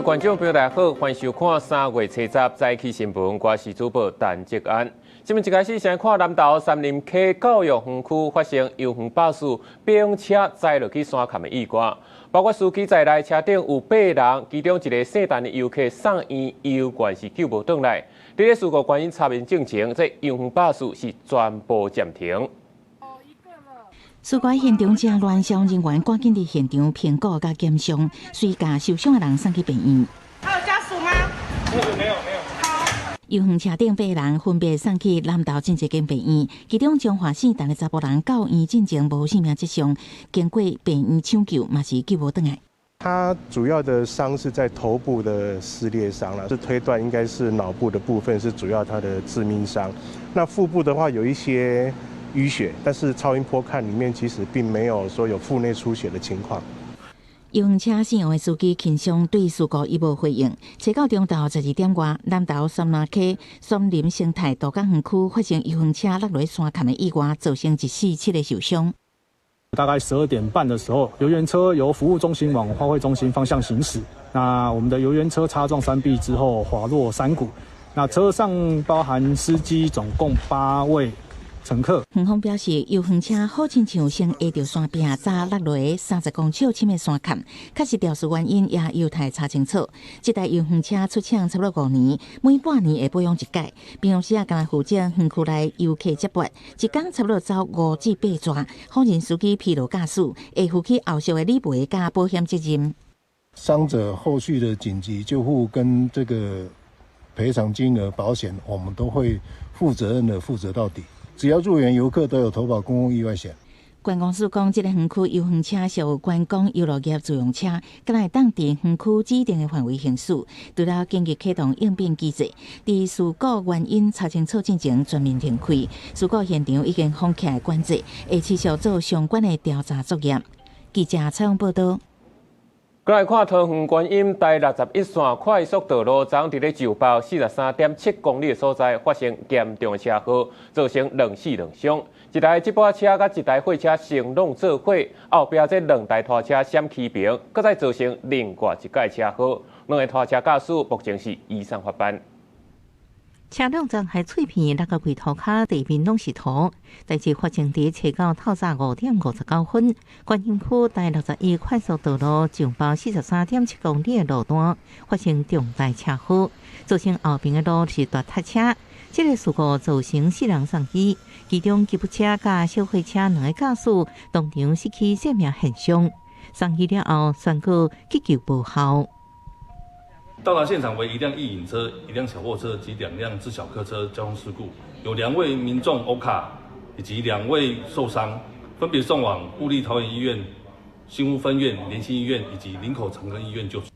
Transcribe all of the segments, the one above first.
觀眾朋友，大家好，歡迎收看3月初十早起新聞，我是主播陳哲安。新聞一開始先看南投杉林溪教育園區發生遊園巴士冰車載落去山崁的意外，包括司機在內，車頂有八人，其中一个姓陳的遊客送院，猶原是救無轉來。佇咧事故原因查明進前，這遊園巴士是全部暫停。事故現場真亂，消防人員趕緊佇現場評估佮檢傷，隨共受傷的人送去病院。還有家屬嗎？沒有，沒有。遊園車頂八人分別送去南投真濟間病院，其中彰化姓陳的查埔人到院進前無生命跡象，經過病院搶救嘛是救無轉來。他主要的傷是在頭部的撕裂傷啦，是推斷應該是腦部的部分是主要他的致命傷。那腹部的話有一些淤血，但是超音波看裡面其實並沒有說有腹內出血的情況。遊園車姓王的司機輕傷，對事故伊無回應。初九中晝12點外，南投杉林溪杉林生態度假園區發生遊園車落佇山崁的意外，造成一死七个受傷。大概12點半的時候，遊園車由服務中心往花卉中心方向行駛，那我們的遊園車擦撞山壁之後滑落山谷，那車上包含司機總共八位乘客。園方表示，遊園車好親像先挨著山壁，才落佇30公尺深的山崁，確實肇事原因也有待查清楚。這台遊園車出廠差不多5年，每半年會保養一擺。平常時啊，干焦負責園區內遊客接駁，一工差不多走5至8逝。否認司機疲勞駕駛，會負起後續的理賠佮保險責任。傷者後續的緊急救護跟這個賠償金額、保險，我們都會負責任的負責到底。只要入園遊客都有投保公共意外險。觀光署講，這个園區遊園車屬觀光遊樂業自用車，敢若會當佇園區指定的範圍行駛。除了緊急啟動應變機制，佇事故原因查清楚進前全面停開。事故現場已經封起來管制，會持續做相關的調查作業。記者採訪報道。閣來看桃園觀音台61線快速道路，昨昏佇咧石北43.7公里的所在發生嚴重的車禍，造成兩死兩傷。一台接駁車佮一台貨車先挵做伙，後壁這兩台拖車閃起爿，閣再造成另外一個車禍。兩个拖車駕駛目前是移送法辦。車輛撞開碎片，落到規塗跤，地面攏是塗。代誌發生佇初九透早5點59分，觀音區台61快速道路上北43.7公里的路段發生重大車禍，造成後邊的路是大塞車。這个事故造成四人送醫，其中吉普車佮小貨車兩个駕駛當場失去生命現象，送醫了後宣告急救無效。到達現場為一輛曳引車、一輛小貨車及兩輛自小客車交通事故，有兩位民眾歐卡以及兩位受傷，分別送往部立桃園醫院、新屋分院、聯心醫院以及林口長庚醫院救治。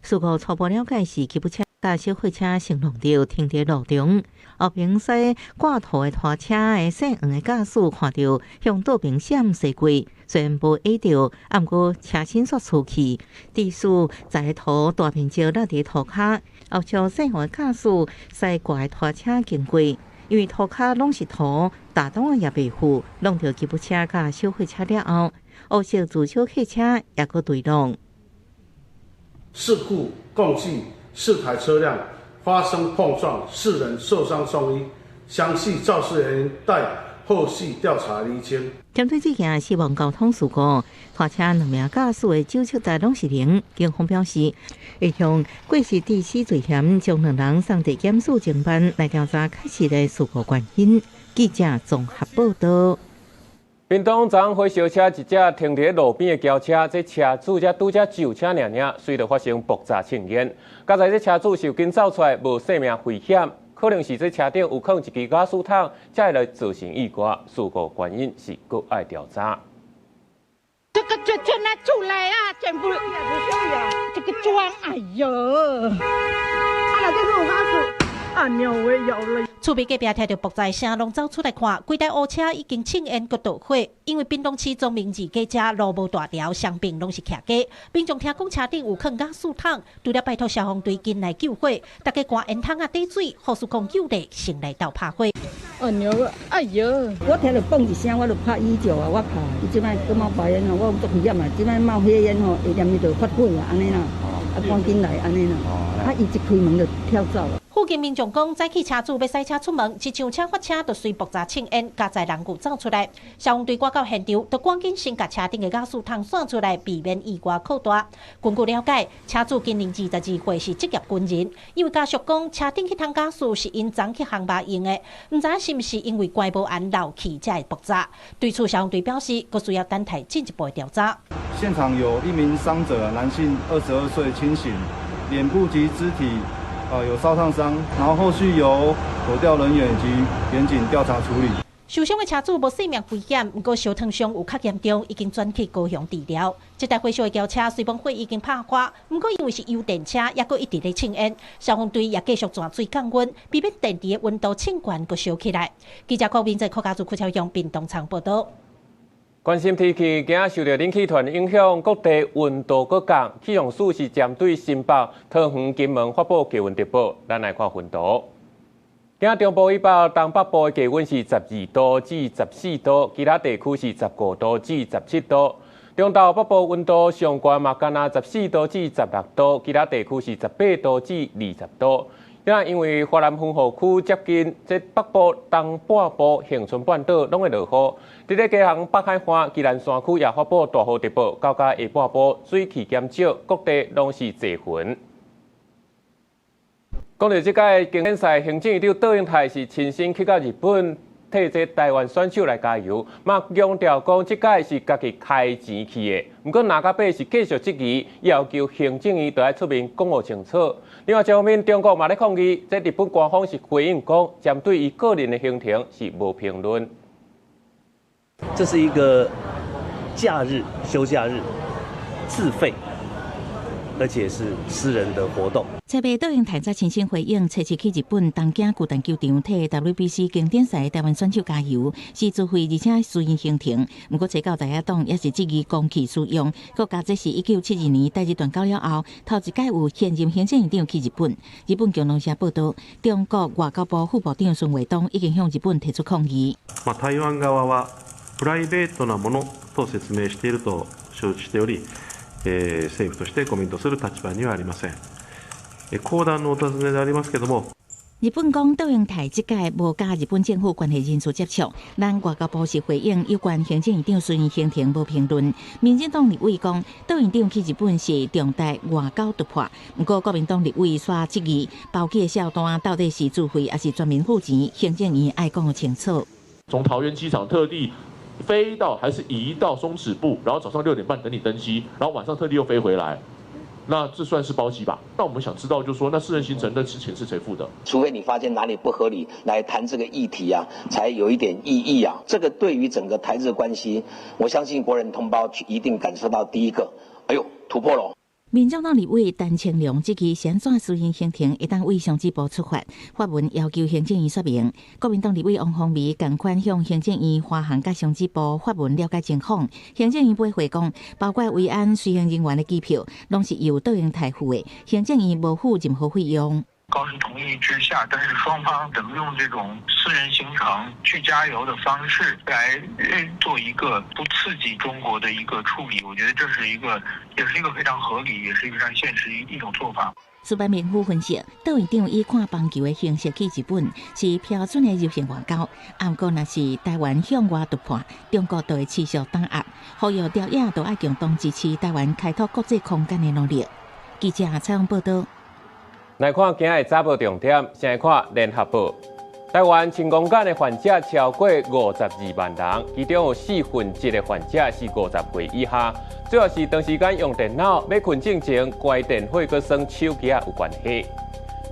事故初步了解是吉普車佮小貨車先挵著停佇路中，後邊駛掛塗的拖車的姓黃的駕駛看著向倒邊閃駛過，雖然無挨著，毋過車身煞出去，致使載塗大面積落佇塗跤，後續姓黃的駕駛駛掛的拖車經過，因為塗跤攏是塗，踏擋也袂赴，挵著吉普車佮小貨車了後，烏色自小客車也閣對挵。事故共計四台車輛發生碰撞，四人受傷送醫，詳細肇事原因待後續調查釐清。針對這件死亡交通事故，拖車兩名駕駛的酒測值攏是零。警方表示，會向過失致死罪嫌將兩人送地檢署偵辦來調查確實的事故原因。記者綜合報道。屏東昨昏火燒車一隻停佇路邊的轎車，這車主才拄才上車爾爾，隨著發生爆炸衝煙。佳哉這車主是緊走出來，無生命危險，可能是這車頂有囥一支瓦斯桶，才會來造成意外。事故原因是閣愛調查。這個就全來出來啊，全部這個磚，哎喲，啊那這個瓦斯。啊娘喂，有了！厝邊隔壁聽著爆炸聲，攏走出來看，規台烏車已經衝煙閣著火。因為屏東市忠明二街遮路無大條，雙爿攏是徛街。民眾聽講車頂有囥瓦斯桶，除了拜託消防隊緊來救火，大家關煙筒仔滴水，呼輸講救力，先來鬥拍火。哎娘，哎喲！我聽著嘣一聲，我就拍椅腳啊，我拍。伊這擺閣冒白煙吼，我足危險啊！這擺冒火煙吼，會連伊就發火啊，按呢啦。啊，趕緊來按呢啦。啊，伊一開門就跳走了。附近民眾講，早起車主欲駛車出門，一上車發車就隨爆炸衝煙，共載人具走出來。消防隊趕到現場，就趕緊先共車頂的瓦斯桶散出來，避免意外擴大。根據了解，車主今年22歲，是職業軍人。因為家屬講，車頂彼桶瓦斯是𪜶昨去烘肉用的，毋知是毋是因為關無絚漏氣才會爆炸。對此，消防隊表示，閣需要等待進一步的調查。現場有一名傷者，男性，22歲，清醒，臉部及肢體有燒燙傷，然後後續由火調人員以及員警調查處理。受傷的車主無性命危險，毋過燒燙傷有較嚴重，已經轉去高雄治療。這台火燒的轎車雖罔火已經拍花，毋過因為是油電車，猶閣一直咧衝煙。消防隊也繼續轉水降溫，避免電池的溫度衝懸閣燒起來。記者郭明在客家族區超用屏東場報道。關心天氣，今仔受著冷氣團影響，各地溫度閣降。氣象署是針對新北、桃園、金門發布低溫特報。咱來看溫度。今仔中部以北、東北部的低溫是12度至14度，其他地區是15度至17度。中投北部溫度上懸嘛，干焦14度至16度，其他地區是18度至20度。因為華南風雨區接近這北部、東半部、恆春半島，攏會落雨。佇咧高雄北海岸、宜蘭山區也發布大雨特報，到下半晡水汽減少，各地攏是濟雲。講到這屆經典賽，行政院長卓榮泰是親身去到日本，替這台灣選手來加油，嘛強調講這屆是家己開錢去的。毋過拿到尾是繼續質疑，要求行政院著愛出面講予清楚。另外一方面，中國嘛咧抗議，這日本官方是回應講，針對伊個人的行程是無評論。這是一個假日休假日，自費，而且是私人的活動。台北卓榮泰才親身回應，初七去日本東京巨蛋球場替 WBC 經典賽台灣選手加油，是自費而且私人行程。毋過，這到在野黨也是質疑公器私用，閣加這是1972年台日斷交了後，頭一擺有現任行政院長去日本。日本共同社報道，中國外交部副部長孫衛東已經向日本提出抗議。台灣側はプライベートなものと説明していると承知しており、政府としてコメントする立場にはありません。後段のお尋ねでありますけれども。日本講卓榮泰這屆無佮日本政府關係人士接觸，咱外交部是回應有關行政院長私人行程無評論。民進黨立委講，卓院長去日本是重大外交突破，毋過國民黨立委煞質疑，包機的數單到底是自費抑是全民付錢？行政院愛講清楚。從桃園機場特地飛到，還是移到松恥部，然後早上6點半等你登機，然後晚上特地又飛回來。那這算是包機吧？那我們想知道，就是說，那私人行程那錢是誰付的？除非你發現哪裡不合理，來談這個議題啊，才有一點意義啊。這個對於整個台日關係，我相信國人同胞一定感受到第一個，哎呦，突破了。民眾黨立委陳清龍質疑，是按怎私人行程會當為上級部出發，發文要求行政院說明。國民黨立委王鴻薇仝款向行政院華航佮商機部發文了解情況。行政院回覆講，包括維安隨行人員的機票，攏是由卓榮泰付的，行政院無付任何費用。高市同意之下，但是雙方怎麼用這種私人行程去加油的方式來做一個不刺激中國的一個處理，我覺得這是一個，也是一個非常合理，也是一個非常現實一種做法。蘇班明府分析，卓院長以看棒球的形式去日本，是標準的柔性外交。毋過，若是台灣向外突破，中國就會持續打壓，呼籲朝野都愛共同支持台灣開拓國際空間的努力。記者採訪報道。來看今日早報重點，先來看聯合報。台灣青光眼的患者超過52萬人，其中有1/4的患者是50歲以下。主要是長時間用電腦、欲睏進前關電火、閣耍手機仔有關係。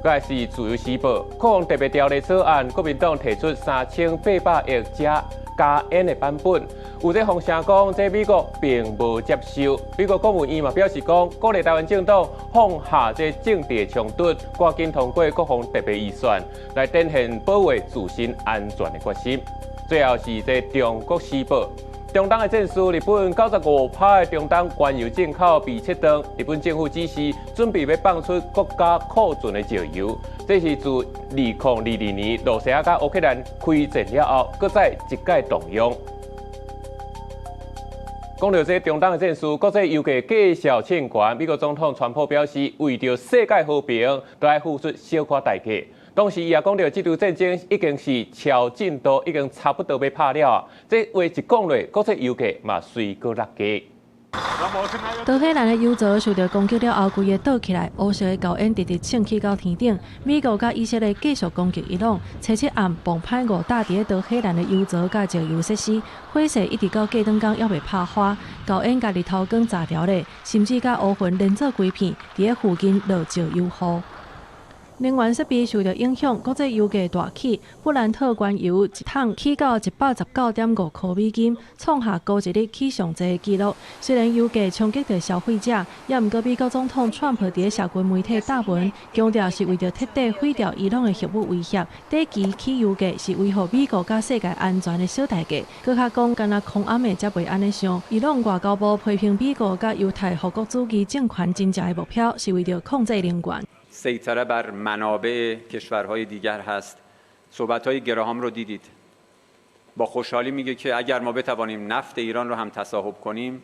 閣來是自由時報，庫房特別條例草案，國民黨提出3800億加加 N 的版本，有這風聲講，這美國並無接受。美國國務院嘛表示講，鼓勵台灣政黨放下這政治衝突，趕緊通過國防特別預算，來展現保衛自身安全的決心。最後是這中國時報，中東的戰事，日本95%的中東原油進口被切斷，日本政府指示準備欲放出國家庫存的石油，這是自2022年羅西亞佮烏克蘭開戰了後，閣再一改動用。講著這中東的戰事，國際油價繼續衝懸。美國總統川普表示，為著世界和平，都愛付出小可代價。同時，伊也講著，這場戰爭已經是超進度，已經差不多欲拍了。這話一講落，國際油價嘛隨閣落價。德黑蘭的油槽受著攻擊了後，規个倒起來，烏色的厚煙直直衝起到天頂。美國佮以色列繼續攻擊伊朗，初七暗磅歹五打佇咧德黑蘭的油槽佮石油設施，火勢一直到隔頓工猶未拍花，厚煙共日頭光炸著咧，甚至共烏雲連做規片，佇咧附近落石油雨。能源設備受著影響，國際油價大起，布蘭特原油一桶起到119.5箍美金，創下高一日起上濟的紀錄。雖然油價衝擊著消費者，也毋過美國總統川普佇咧社群媒體貼文，強調是為著徹底毀掉伊朗的核武威脅，短期起油價是維護美國佮世界安全的小代價。閣較講，敢若空暗的才袂按呢想。伊朗外交部批評美國佮猶太復國主義政權真正的目標是為著控制能源。 سیطره بر منابع کشورهای دیگر هست. صحبت های گراهام رو دیدید. با خوشحالی میگه که اگر ما بتوانیم نفت ایران رو هم تصاحب کنیم،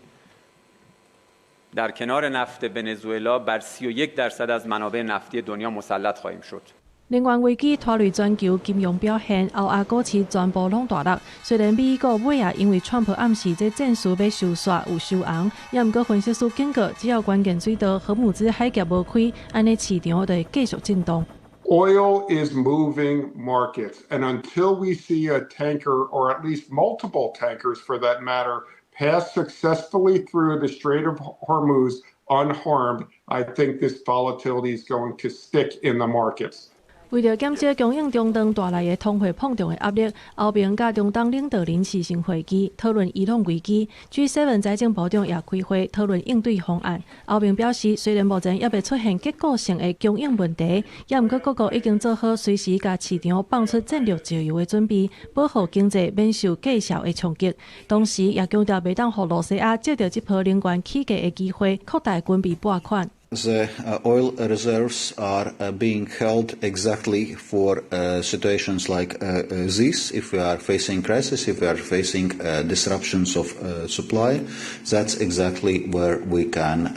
در کنار نفت ونزوئلا بر 31٪ از منابع نفتی دنیا مسلط خواهیم شد. 能源危機拖累全球金融表現，歐亞股市全部攏大落。雖然美股尾仔因為川普暗示這戰事欲收煞有收紅，也毋過分析師警告，只要關鍵水道荷姆茲海峽無開，按呢市場就會繼續震盪。 Oil is moving markets, and until we see a tanker, or at least multiple tankers for that matter, pass successfully through the Strait of Hormuz unharmed, I think this volatility is going to stick in the markets. 為著減少供應中斷帶來的通貨膨脹的壓力，歐盟佮中東領導人視訊會議討論伊朗危機。G7 財政部長也開會討論應對方案。歐盟表示，雖然目前猶未出現結構性的供應問題，也毋過各國已經做好隨時共市場放出戰略石油的準備，保護經濟免受繼續的衝擊。同時，也強調袂當予露西亞藉著這波能源起價的機會擴大軍備撥款。 The oil reserves are being held exactly for situations like this. If we are facing crisis, if we are facing disruptions of supply, that's exactly where we can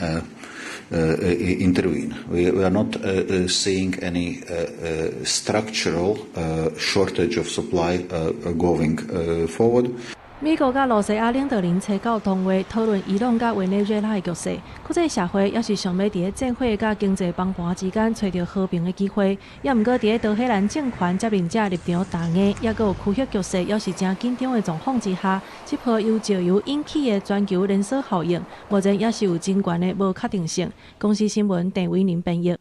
intervene. We are not seeing any structural shortage of supply going forward. 美國佮露西亞領導人初九通話討論伊朗佮委內瑞拉的局勢，國際社會猶是想欲佇咧戰火佮經濟崩盤之間揣著和平的機會，也毋過佇咧德黑蘭政權接任者立場彈硬，猶閣有區域局勢猶是誠緊張的狀況之下，這波由石油引起的全球連鎖效應，目前猶是有真懸的無確定性。公視新聞鄭偉寧編譯。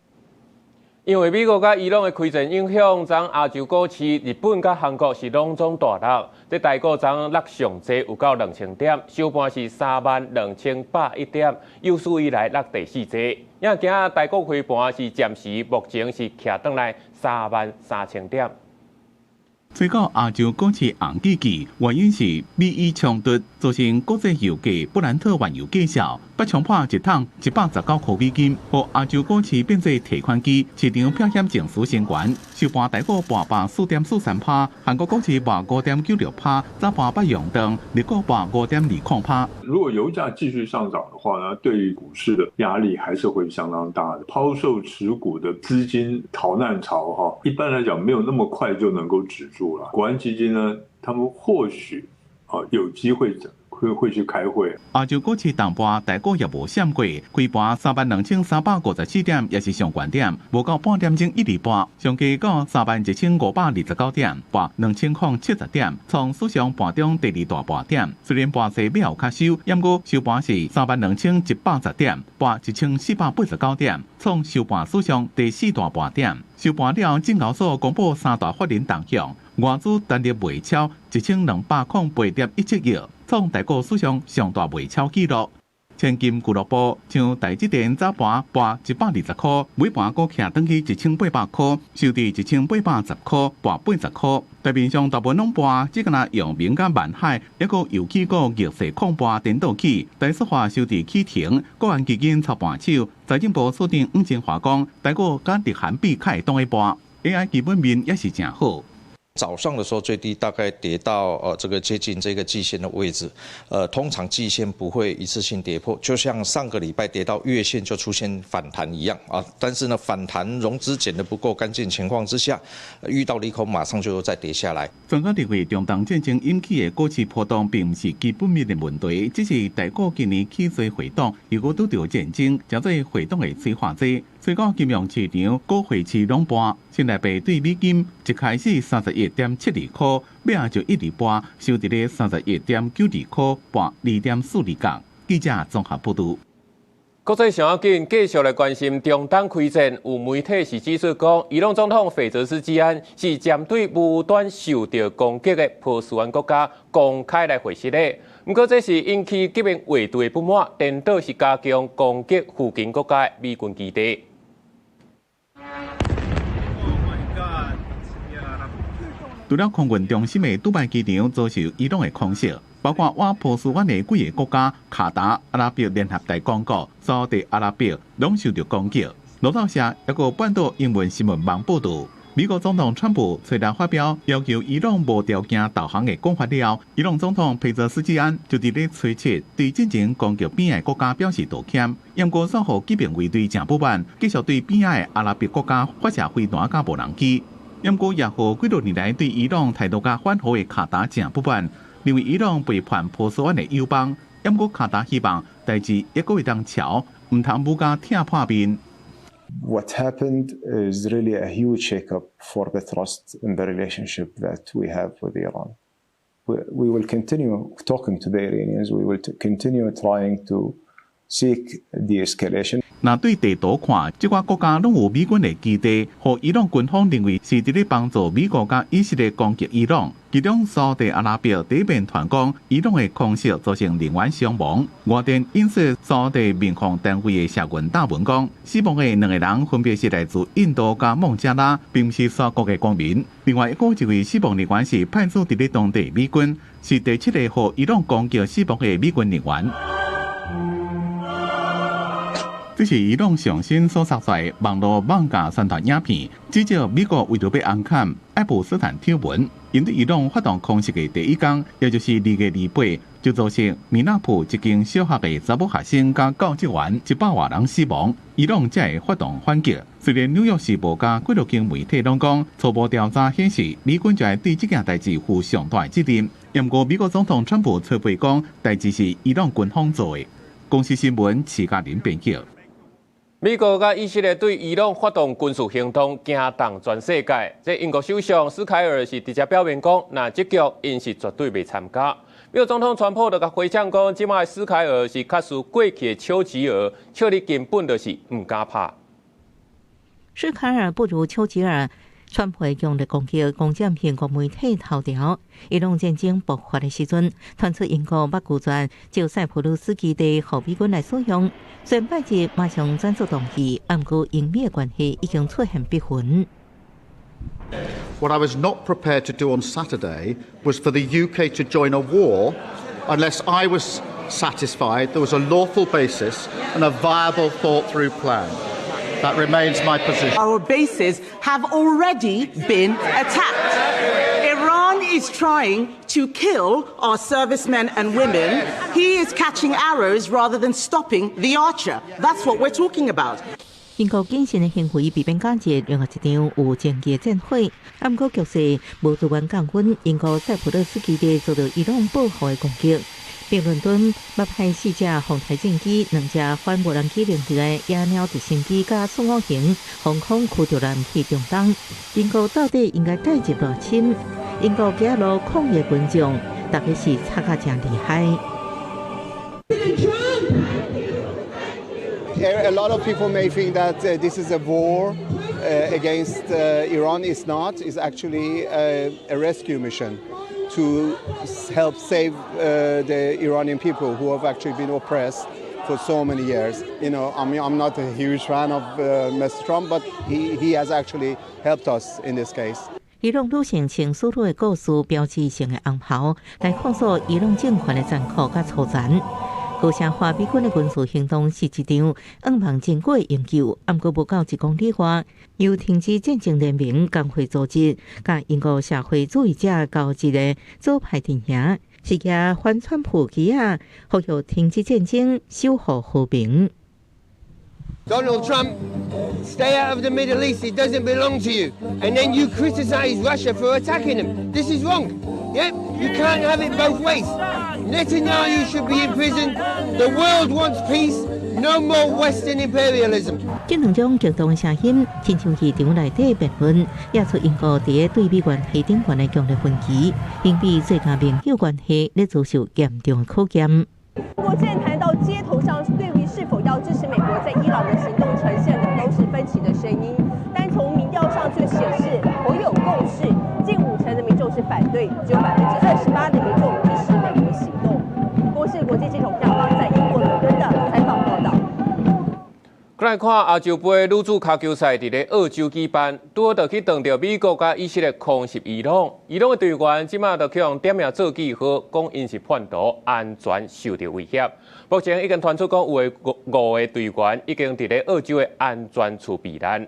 因為美國佮伊朗的開戰影響，昨亞洲股市日本佮韓國是攏總大落。這台股昨落上濟有到2000點，收盤是32,101點，有史以來落第四濟。也今仔台股開盤是暫時目前是徛轉來33,000點。初九亞洲股市紅吱吱，原因是美伊衝突造成國際油價布蘭特原油價數欲衝破一桶119箍美金，予亞洲股市變做提款機，市場避險情緒升懸，收盤台股跋4.43%，韓國股市跋5.96%，早盤北洋燈，日股跋5.20%。如果油價繼續上漲的話呢，對於股市的壓力還是會相當大的。拋售持股的資金逃難潮，哈，一般來講沒有那麼快就能夠止住了。國安基金呢，他們或許啊有機會會去開會。亞洲股市重跋，台股也無閃過，開盤32,354點，也是上懸點，無夠半點鐘一直跋，上低到31,529點，跋2070點，創史上盤中第二大跋點。雖然跋勢尾後較收，毋過收盤是32,110點，跋1489點，創收盤史上第四大跋點。收盤了，證交所公布三大法人動向，外資單日賣超1208.17億，創台股史上上大賣超紀錄。千金俱樂部像台積電早盤跋120箍，尾盤閣徛轉去1800箍，收佇1810箍，跋80箍。台面上大部分攏跋，只干焦陽明佮萬海，抑閣油氣股逆勢抗跋顛倒去。台塑化收佇起停，國安基金操盤手，財政部次長黃金華講，台股佮日韓比較會當去跋，AI 基本面也是誠好。早上的時候最低大概跌到這個接近這個季線的位置，通常季線不會一次性跌破，就像上個禮拜跌到月線就出現反彈一樣啊。但是呢，反彈融資減得不夠乾淨情況之下，遇到利空馬上就又再跌下來。專家認為，中東戰爭引起的股市波動並毋是基本面的問題，只是台股今年起做回檔，如果拄著戰爭，成做回檔的催化劑。所以講金融市場股匯市攏盤，新台幣對美金一開始31.72塊，尾仔就一直盤，收佇咧31.92塊，盤2.42角。記者綜合報導。國際上要緊，繼續來關心中東開戰。有媒體是指出講，伊朗總統費澤斯基安是針對無端受著攻擊的波斯灣國家公開來回擊的。毋過這是引起革命衛隊的不滿，顛倒是加強攻擊附近國家的美軍基地。 Oh my God. 除了空運中心的杜拜機場遭受伊朗的空襲，包括倚波斯灣的幾个國家卡達、阿拉伯聯合大公國、沙特阿拉伯，攏受著攻擊。路透社抑閣半島英文新聞網報導，美國總統川普隨後發表要求伊朗無條件投降的講法了後，伊朗總統佩澤斯基安就佇咧初七對進前攻擊邊仔的國家表示道歉，毋過煞予革命衛隊誠不滿，繼續對邊仔的阿拉伯國家發射飛彈佮無人機。毋過也予幾若年來對伊朗態度較緩和的卡達誠不滿，認為伊朗背叛波斯灣的友邦。毋過卡達希望代誌猶閣會當喬，毋通武甲拆破面。 What happened is really a huge shakeup for the trust in the relationship that we have with Iran. We will continue talking to the Iranians. We will continue trying to seek de-escalation. 若對地圖看，這寡國家攏有美軍的基地，予伊朗軍方認為是佇咧幫助美國佮以色列攻擊伊朗。其中，沙特阿拉伯第一遍傳講，伊朗的空襲造成人員傷亡。外電引述沙特民防單位的社群貼文講，死亡的兩个人分別是來自印度佮孟加拉，並毋是沙國的公民。另外一個一位死亡人員是派駐佇咧當地美軍，是第七個予伊朗攻擊死亡的美軍人員。這是伊朗上新所殺出來網路網架宣傳影片，指責美國為著欲紅崁愛普斯坦醜聞，𪜶對伊朗發動空襲的第一工，也就是2月28，就造成米納普一間小學的查某學生佮教職員100外人死亡，伊朗才會發動反擊。雖然紐約時報佮幾落間媒體攏講，初步調查顯示，美軍就愛對這件代誌負上大責任。毋過美國總統川普吹捧講，代誌是伊朗軍方做的。公視新聞徐嘉玲編輯。美國佮以色列對伊朗發動軍事行動，驚動全世界。這英國首相斯凱爾是直接表明講，若這局𪜶是絕對袂參加。美國總統川普就共回嗆講，這擺斯凱爾是較輸過去的丘吉爾，笑你根本就是毋敢拍。斯凱爾不如丘吉爾。川普強烈攻擊攻佔英國媒體頭條。伊朗戰爭爆發的時陣，傳出英國欲拒絕借塞浦路斯基地予美軍來使用。雖然拜日馬上轉做同意，毋過英美的關係已經出現裂痕。 What I was not prepared to do on Saturday was for the UK to join a war unless I was satisfied there was a lawful basis and a viable thought-through plan. That remains my position. Our bases have already been attacked. Iran is trying to kill our servicemen and women. He is catching arrows rather than stopping the archer. That's what we're talking about. 英國謹慎的行為避免加入另外一場有爭議的戰火，毋過局勢無自願降溫。英國塞浦路斯基地遭到伊朗報復的攻擊。並倫敦捌派四架風台戰機、兩架反無人機能力的野鳥直升機佮殞五型防空驅逐艦去中東。英國到底應該介入偌深？英國街路抗議群眾，大家是吵甲誠厲害。 A lot of people may think that this is a war against Iran. It's not. It's actually a rescue mission to help save the Iranian people who have actually been oppressed for so many years. I mean, I'm not a huge fan of Mr. Trump, but he has actually helped us in this case. 伊朗女性穿淑女的故事，標誌性的紅袍來控訴伊朗政權的殘酷佮粗殘。好像華美軍的軍事行動是一場惡夢真久的營救，毋過無到一公里外，由停止戰爭聯盟工會組織佮英國社會主義者交織的左派陣營，是舉反川普旗仔，呼籲停止戰爭，守護和平。 Donald Trump, stay out of the Middle East. It doesn't belong to you. And then you criticize Russia for attacking them. This is wrong. Yeah? You can't have it both ways. Netanyahu should be in prison. The world wants peace. No more Western imperialism. 這兩種極端聲音，親像議場內底辯論，惹出英國佇咧對美關係頂懸的強烈分歧，英美最佳盟友關係咧遭受嚴重的考驗。中國政壇到街頭上，對於是否要支持美國在伊朗的行動，呈現的都是分歧的聲音。但從民調上卻顯示頗有共識，近5成的民眾是反對，只有28%的民眾支持美國行動。公視國際記者票方在英國倫敦的採訪報道。來看亞洲盃女子跤球賽，佇咧澳洲舉辦，拄好就去撞著美國佮以色列空襲伊朗。伊朗的隊員這馬就去予點名做記號，講𪜶是叛徒，安全受著威脅。目前已經傳出講有五個隊員已經佇咧澳洲的安全處避難。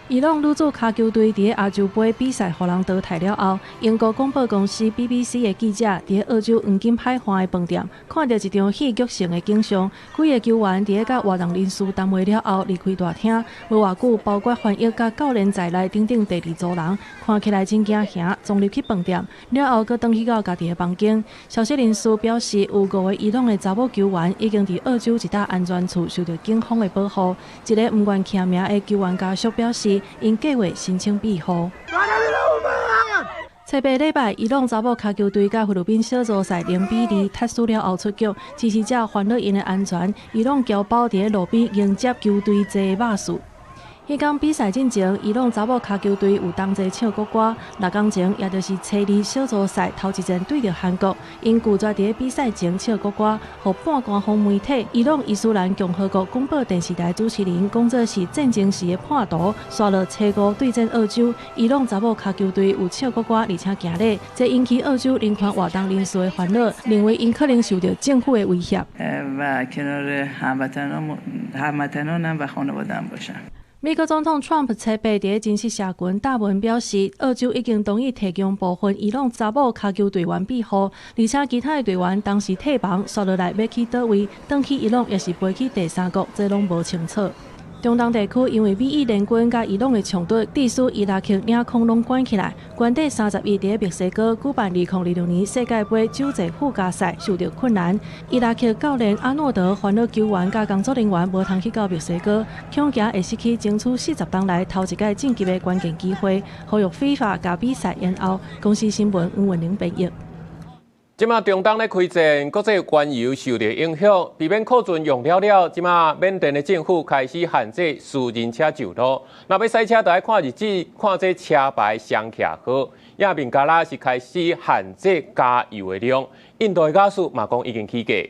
伊朗女子跤球隊佇咧亞洲盃比賽予人淘汰了後，英國廣播公司 BBC 的記者佇咧澳洲黃金海岸的飯店，看著一場戲劇性的景象。幾个球員佇咧佮活動人士談話了後離開大廳，無偌久，包括翻譯佮教練在內等等第二組人，看起來真驚嚇，衝入去飯店了後，閣轉去到家己的房間。消息人士表示，有五个伊朗的查某球員已經佇澳洲一搭安全處受著警方的保護。一个毋願簽名的球員家屬表示，𪜶計劃申請庇護。初八禮拜，伊朗查某跤球隊佮菲律賓小組賽0比2踢輸了後出局，支持者煩惱𪜶的安全。伊朗僑胞佇咧路邊迎接球隊坐巴士。彼工比賽進前，伊朗查某跤球隊有同齊唱國歌。6工前，也就是初二小組賽頭一戰對著韓國，𪜶拒絕佇咧比賽前唱國歌，予半官方媒體伊朗伊斯蘭共和國廣播電視台主持人講做是戰爭時的叛徒。煞落初五對戰澳洲，伊朗查某跤球隊有唱國歌，而且行禮，這引起澳洲人權活動人士的煩惱，認為𪜶可能受著政府的威脅。 و کنار هموطنانم و خانواده‌ام باشم。美國總統川普初八佇咧真實社群貼文表示，澳洲已經同意提供部分伊朗查某跤球隊員庇護，而且其他的隊員當時退房，煞落來欲去佗位，轉去伊朗，抑是飛去第三國，這攏無清楚。中東地區因為美伊聯軍佮伊朗的衝突，致使伊拉克領空攏關起來。原底31佇咧墨西哥舉辦2026年世界盃洲際附加賽受著困難。伊拉克教練阿諾德煩惱球員佮工作人員無通去到墨西哥，恐驚會失去爭取40冬來頭一擺晉級的關鍵機會，呼籲 FIFA 共比賽延後。公視新聞黃文玲編譯。這馬中東咧開戰，國際原油受著影響，避免庫存用了了。這馬緬甸的政府開始限制私人車上路，若欲駛車，就愛看日子，看這車牌雙徛號。也孟加拉是開始限制加油的量，印度的瓦斯嘛講已經起價。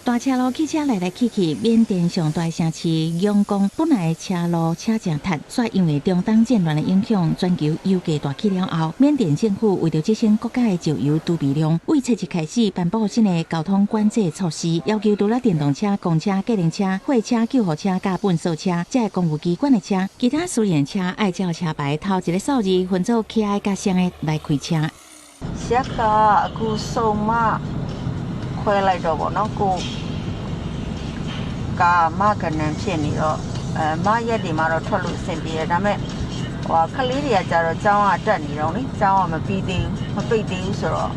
大車路汽車來來去去，緬甸上大城市仰光本來車路車誠塞，煞因為中東戰亂的影響，全球油價大起了後，緬甸政府為著節省國家的石油儲備量，為初一開始頒布新的交通管制措施，要求除了電動車、公車、計程車、貨車、救護車佮糞掃車，這公務機關的車，其他私人車愛照車牌頭一个數字分做起的佮雙的來開車。 ရက်ကအခုစုံမခွဲလိုက်တော့ပေါ့နော်ကိုကာမကနန်ဖြစ်နေတော့အဲမရက်တွေမှာတော့ထွက်လို့အဆင်ပြေတယ်ဒါပေမဲ့ဟိုကလေးတွေကကြတော့ကျောင်းကတက်နေတော့လေကျောင်းကမပြီးသေးဘူးမပိတ်သေးဘူးဆိုတော့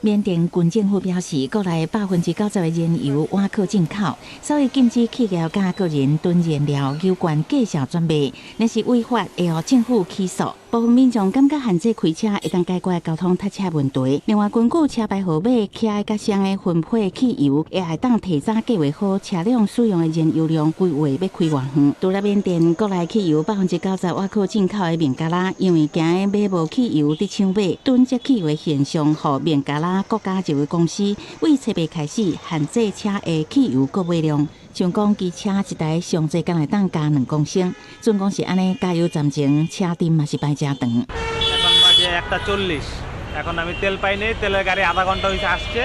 緬甸軍政府表示，國內90%的燃油倚靠進口，所以禁止企業佮個人囤燃料，油罐繼續轉賣，若是違法會予政府起訴。部分民眾感覺限制開車會當解決交通塞車問題。另外，根據車牌號碼徛佮雙的分配汽油，也會當提早計劃好車輛使用的燃油量，規劃欲開偌遠。除了緬甸國內汽油90%倚靠進口的孟加拉，因為驚買無汽油佇搶買囤積汽油的現象，予孟加拉國家石油公司為初八開始限制車的汽油購買量。像講機車一台上濟敢會當加2公升，準講是按呢，加油站前車陣嘛是排誠長。 এখন বাজে 1টা 40। এখন আমি তেল পাইনি, তেলের গাড়ি আধা ঘন্টা হয়েছে আসছে।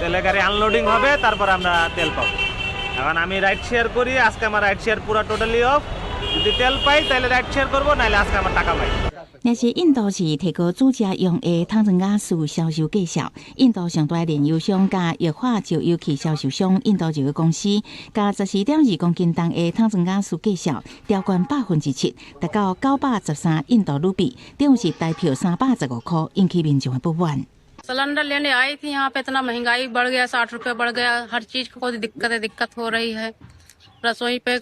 তেলে গাড়ি আনলোডিং হবে, তারপর আমরা তেল পাবো। এখন আমি রাইড শেয়ার করি, আজকে আমার রাইড শেয়ার পুরো টোটালি অফ। যদি তেল পাই তাহলে রাইড শেয়ার করবো, নাহলে আজকে আমার টাকা পাই।若是印度是提高主食用的桶装瓦斯销售价数，印度上大炼油商佮液化石油气销售商印度石油公司，共14.2公斤重的桶装瓦斯价数调悬7%，达到913印度卢比，等於是台票315箍，引起民眾的不滿。 Cylinder लेने आई थी यहाँ पे, इतना महंगाई बढ़ गया, 60 रुपए बढ़ गया। हर चीज को दिक्कत दिक्कत हो रही है। रसोई पे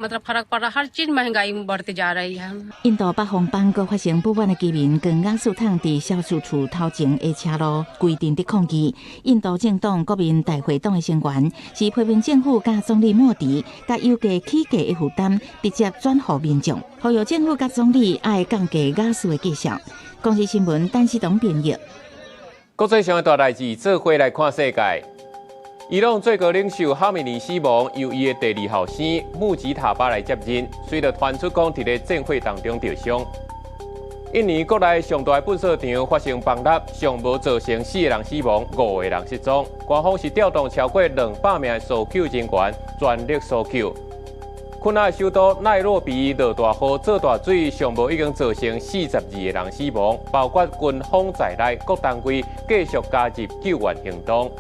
मतलब फर्क पड़ रहा, हर चीज महंगाई बढ़ती जा रही है。 印度北方邦閣發生不滿的居民，將瓦斯桶佇銷售處頭前的車路規定佇抗議。印度政黨國民大會黨的成員是批評政府佮總理莫迪共油價起價的負擔直接轉予民眾，呼籲政府佮總理愛降低瓦斯的價數。公視新聞陳世東編譯。國際上的大代誌，做伙來看世界。伊朗最高領袖哈米尼死亡，由伊的第二後生穆吉塔巴來接任。隨著傳出講，佇咧戰火當中受傷。印尼國內上大糞掃場發生崩塌，上無造成四个人死亡，五個人失蹤。官方是調動超過200名的搜救人員，全力搜救。肯亞首都奈洛比落大雨做大水，上無已經造成42個人死亡，包括軍方在內，各單位繼續加入救援行動。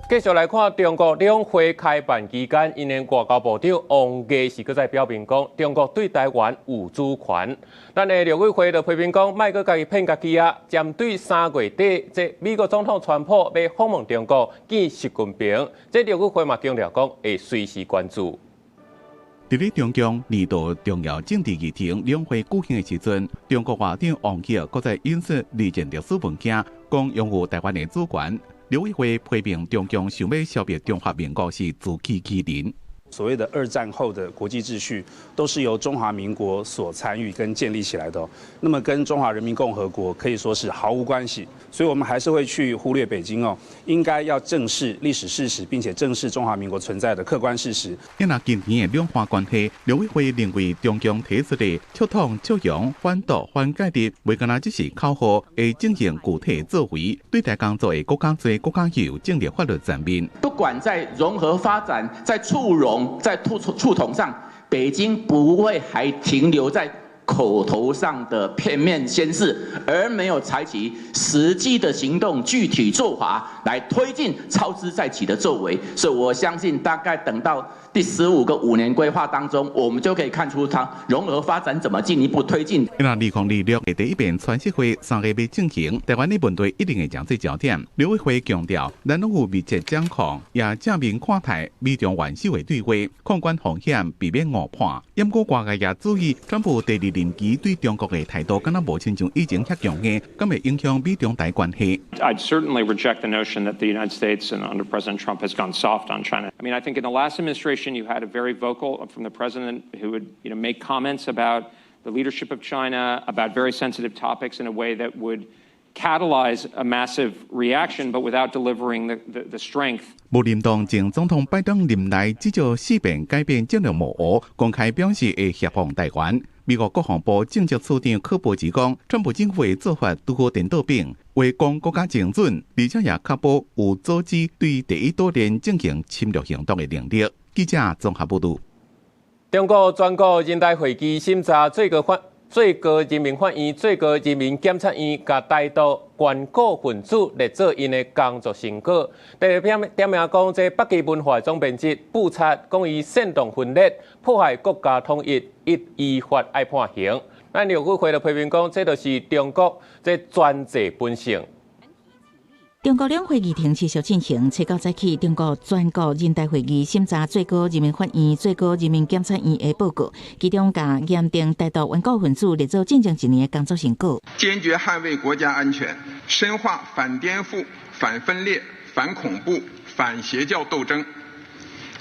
繼續來看中國兩會開辦期間，𪜶的外交部長王毅是閣再表明講，中國對台灣有主權。咱的陸委會就批評講，莫閣家己騙家己啊！針對3月底，這美國總統川普欲訪問中國見習近平，這陸委會嘛強調講，會隨時關注。佇咧中共年度重要政治議程兩會舉行的時陣，中國外長王毅閣再引述二戰歷史文件，講擁護台灣的主權。陸委會批評中共想欲消滅中華民國是自欺欺人。所謂的二戰後的國際秩序，都是由中華民國所參與跟建立起來的。那麼跟中華人民共和國可以說是毫無關係。所以，我們還是會去忽略北京哦，應該要正視歷史事實，並且正視中華民國存在的客觀事實。因為近年的兩岸關係，陸委會認為中共提出的促統、促融、反獨、反介入，袂干焦只是口號，會進行具體作為，對台工作會閣較濟、閣較有政治法律層面。不管在融合發展、在促融、在促統上，北京不會還停留在口頭上的片面宣示，而沒有採取實際的行動、具體做法來推進操之在己的作為。所以我相信，大概等到第15個5年規劃當中，我們就可以看出它融合發展怎麼進一步推進。那2026的第一遍川習會3月欲進行，台灣的問題一定會成做焦點。陸委會強調，咱攏有密切掌控，也正面看待美中元首的對話，控管風險，避免誤判。毋過外界也注意，川普第二任期對中國的態度，敢若無親像以前遐強硬，敢會影響美中台關係。 I'd certainly reject the notion that the United States and under President Trump has gone soft on China. I mean, I think in the last administration you had a very vocal from the president who would make comments about the leadership of China, about very sensitive topics in a way that would catalyze a massive reaction, but without delivering the strength. 無論當前總統拜登任內至少四遍改變戰略模糊，公開表示會協防台灣。美國國防部政策次長柯博吉講，川普政府的做法拄好顛倒反，話講閣較精準，而且也確保有阻止對第一島鏈進行侵略行動的能力。記者綜合報導。中國全國人大會議審查最高人民法院、最高人民檢察院共台獨頑固分子列做𪜶的工作成果。特別點名講，這北極文化總編輯布察講伊煽動分裂、破壞國家統一，一依法愛判刑。咱陸委會就批評講，這就是中國這專制本性。中國兩會議程持續進行，初九早起，中國全國人大會議審查最高人民法院、最高人民檢察院的報告，其中共嚴定台獨頑固分子列做進前一年的工作成果。堅決捍衛國家安全，深化反顛覆、反分裂、反恐怖、反邪教鬥爭，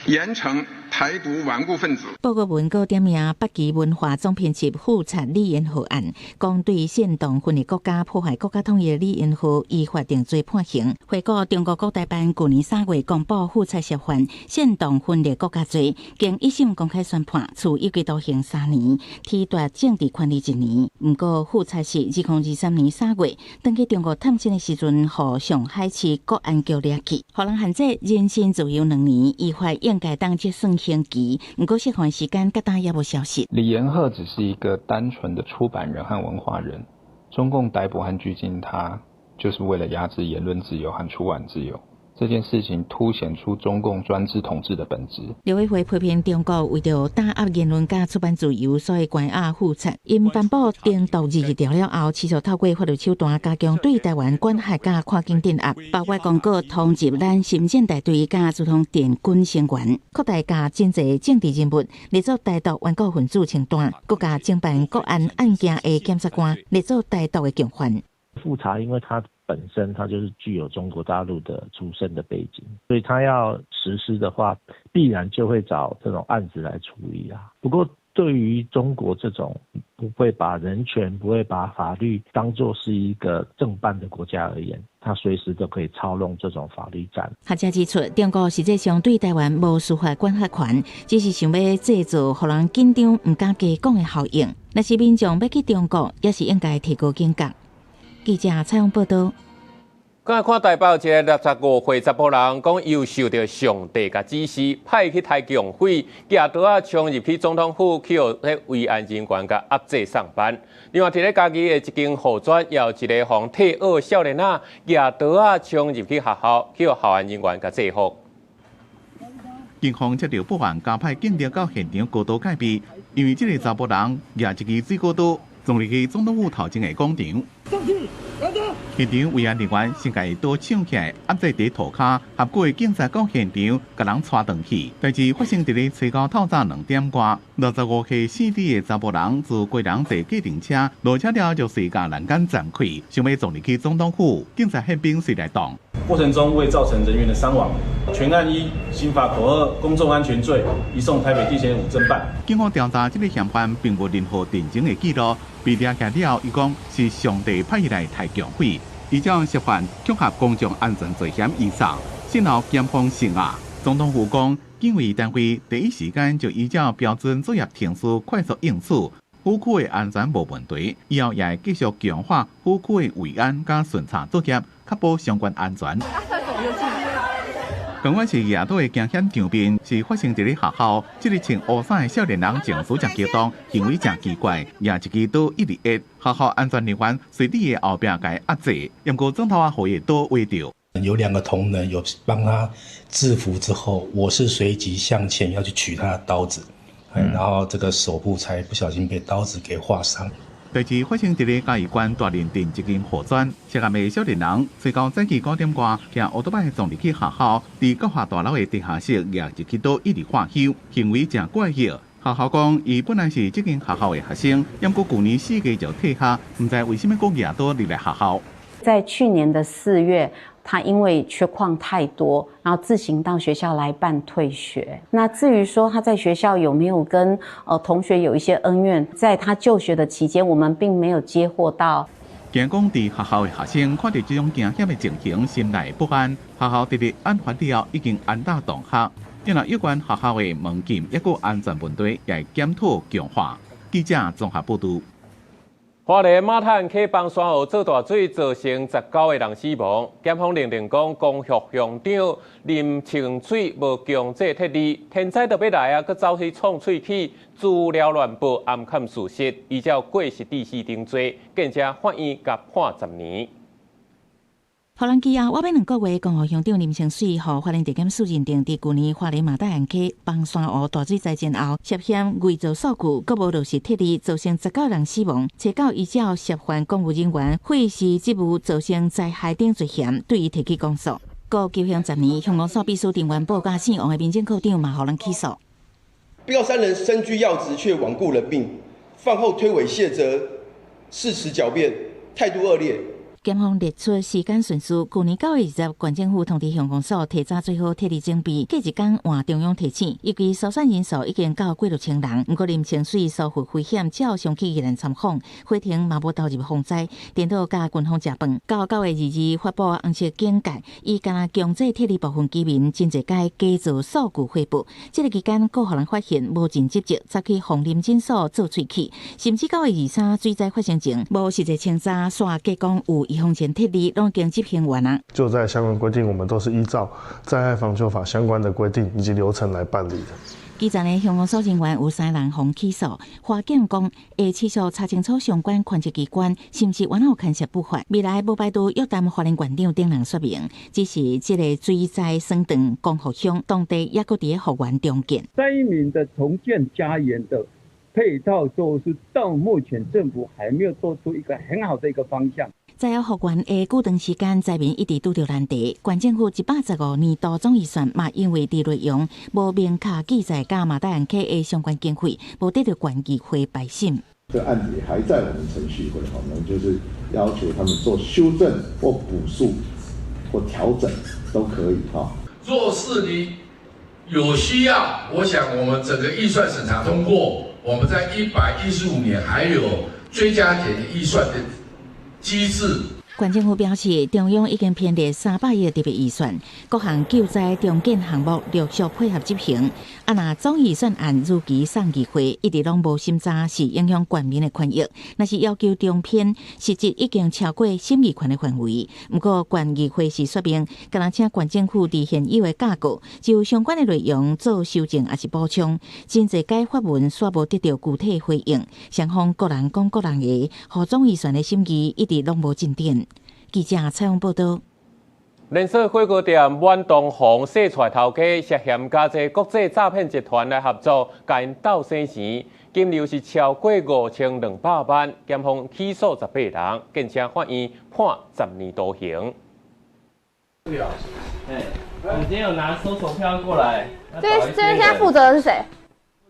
嚴懲台獨頑固分子。報告文閣點名北極文化總編輯富察李延賀案，講對煽動分裂國家、破壞國家統一的李延賀依法定罪判刑。回顧中國國台辦舊年3月公布富察涉犯煽動分裂國家罪，經一審公開宣判，處有期徒刑3年，褫奪政治權利一年。毋過富察是2023年3月轉去中國探親的時陣，予上海市國安局掠去，予人限制人身自由2年，依法應該當結算刑期。毋過釋放時間佮今也無消息。李延賀只是一個單純的出版人和文化人，中共逮捕和拘禁他，就是為了壓制言論自由和出版自由。這件事情凸顯出中共專制統治的本質。陸委會批評中國為著打壓言論佮出版自由，所以關押富察。𪜶頒布定獨二條了後，持續透過法律手段加強對臺灣管轄佮跨境鎮壓，包括公告通緝咱森警大隊佮駐通電軍成員，擴大共真濟政治人物列做台獨頑固分子清單，閣共偵辦國安案件的檢察官列做台獨的共犯。富察，因為他本身他就是具有中國大陸的出身的背景，所以他要實施的話，必然就會找這種案子來處理啊。不過對於中國這種不會把人權、不會把法律當作是一個正辦的國家而言，他隨時都可以操弄這種法律戰。學者指出，中國實際上對臺灣無司法管轄權，只是想欲製造予人緊張、毋敢加講的效應。若是民眾欲去中國，也是應該提高警覺。記者採訪報導。剛才看台北有一個65歲查埔人，講伊有受著上帝共指示，派去刣共匪，舉刀仔衝入去總統府，去予彼維安人員共壓制送辦。另外，佇咧嘉義的一間護專，也有一個予人退學少年仔，舉刀仔衝入去學校，去予校安人員共制服。警方接著報案，加派警力到現場高度戒備，因為這个查埔人舉一支水果刀，衝入去總統府頭前的廣場。現場維安人員先共伊刀搶起來，壓制佇塗跤，合幾个警察到現場共人帶轉去。代誌發生佇咧初九透早2點外，65歲姓李的查埔人自家人坐計程車落車了，就隨共欄杆撞開，想欲撞入去總統府，警察憲兵隨來擋。過程中未造成人員的傷亡，全案依刑法口二公眾安全罪移送台北地檢署偵辦。警方調查這个嫌犯並無任何偵偵的記錄，被掠起了後，伊講是上帝派伊來刣共匪，依照涉犯恐嚇公眾安全罪嫌移送，先後檢方審案。總統府講，警衛單位第一時間就依照標準作業程序快速應處，府區的安全無問題，以後也會繼續強化府區的維安佮巡查作業，確保相關安全。仝款是舉刀的驚險場面，是發生佇咧學校。這个穿烏衫的少年人情緒誠激動，行為誠奇怪，舉一支刀一直壓。學校安全人員隨佇伊的後壁共伊壓制，毋過轉頭仔予伊的刀劃著。有兩個同仁有幫他制服之後，我是隨即向前要去取他的刀子，然後這個手部才不小心被刀子給劃傷。代誌發生佇咧嘉義縣大林鎮一間護專，涉案的少年人，初九早起5點外，騎烏托邦撞入去學校，佇教學大樓的地下室舉一支刀一直喝囂，行為誠怪異。學校講，伊本來是這間學校的學生，毋過舊年4月就退學，毋知為啥物閣舉刀入來學校。在去年的4月，他因為缺曠太多，然後自行到學校來辦退學。那至於說他在學校有沒有跟同學有一些恩怨，在他就學的期間，我們並沒有接獲到。驚講佇學校的學生看著這種驚險的情形，心內不安。學校佇咧案發了後已經安搭同學，另外有關學校的門禁抑閣安全問題，也會檢討強化。記者綜合報導。花蓮馬坦溪枋山湖做大水，造成19個人死亡。檢方認定講，光復鄉長林清水無強制撤離，天災都欲來啊，閣走去創喙齒，資料亂報，掩蓋事實，依照過失致死定罪，見這法院共判10年。予人記後，倚欲2個月，光復鄉長林清水，予花蓮地檢署認定，佇舊年花蓮馬大安溪枋山湖大水災前後，涉嫌偽造數據，閣無落實撤離，造成19人死亡。初九依照涉犯公務人員廢失職務造成災害等罪嫌，對伊提起公訴，閣求刑10年。鄉公所秘書陳元寶佮姓王的民政課長嘛，予人起訴。被告三人身居要職，卻罔顧人命，犯後推諉卸責，誓詞狡辯，態度惡劣。檢方列出時間順序，舊年9月20，縣政府通知鄉公所提早做好撤離準備，隔一工換中央提醒，預計疏散人數已經到幾落千人。毋過林清水疏忽危險，照常去宜蘭參訪，火警嘛無投入防災，顛倒佮軍方食飯。到9月22發布紅色警戒，伊敢若強制撤離部分居民，真濟擺假造數據匯報。這个期間，閣予人發現無盡職責，走去鳳林診所做喙齒，甚至9月23水災發生前，無實際清查，煞假講有預防前撤離，攏已經執行完啊。就在相關規定，我們都是依照災害防救法相關的規定以及流程來辦理的。基層的鄉公所人員有三人予起訴，法警講會持續查清楚相關權責機關是毋是原有牽涉不法。未來無排除約談花蓮縣長等人說明，只是這個水災損斷光復鄉當地猶閣佇咧復原重建。災民的重建家園的配套措施，到目前政府還沒有做出一個很好的一個方向。災後復原的久長時間，災民一直拄著難題。縣政府115年度總預算嘛，因為佇內容無明確記載佮馬大安溪的相關經費，無得到縣議會排審。這個案子還在我們程序會，我們就是要求他們做修正或補數或調整都可以哈。若是你有需要，我想我們整個預算審查通過，我們在115年還有追加減預算的機制。縣政府表示，中央已經編列300億特別預算，各項救災重建項目陸續配合執行。啊，若總預算案如期送議會，一直攏無審查，是影響縣民的權益。若是要求重編，實質已經超過審議權的範圍。毋過，縣議會是說明，敢若請縣政府佇現有的架構，就相關的內容做修正抑是補充。真濟改發文煞無得到具體回應，雙方各人講各人的，予總預算的審議一直攏無進展。記者採訪報導。連鎖火鍋店滿東紅洗出來頭家涉嫌佮這國際詐騙集團來合作，共𪜶鬥洗錢，金流是超過5200萬，檢方起訴18人，建請法院判10年徒刑。哎，我今天有拿搜索票過來。這邊現在負責的是誰？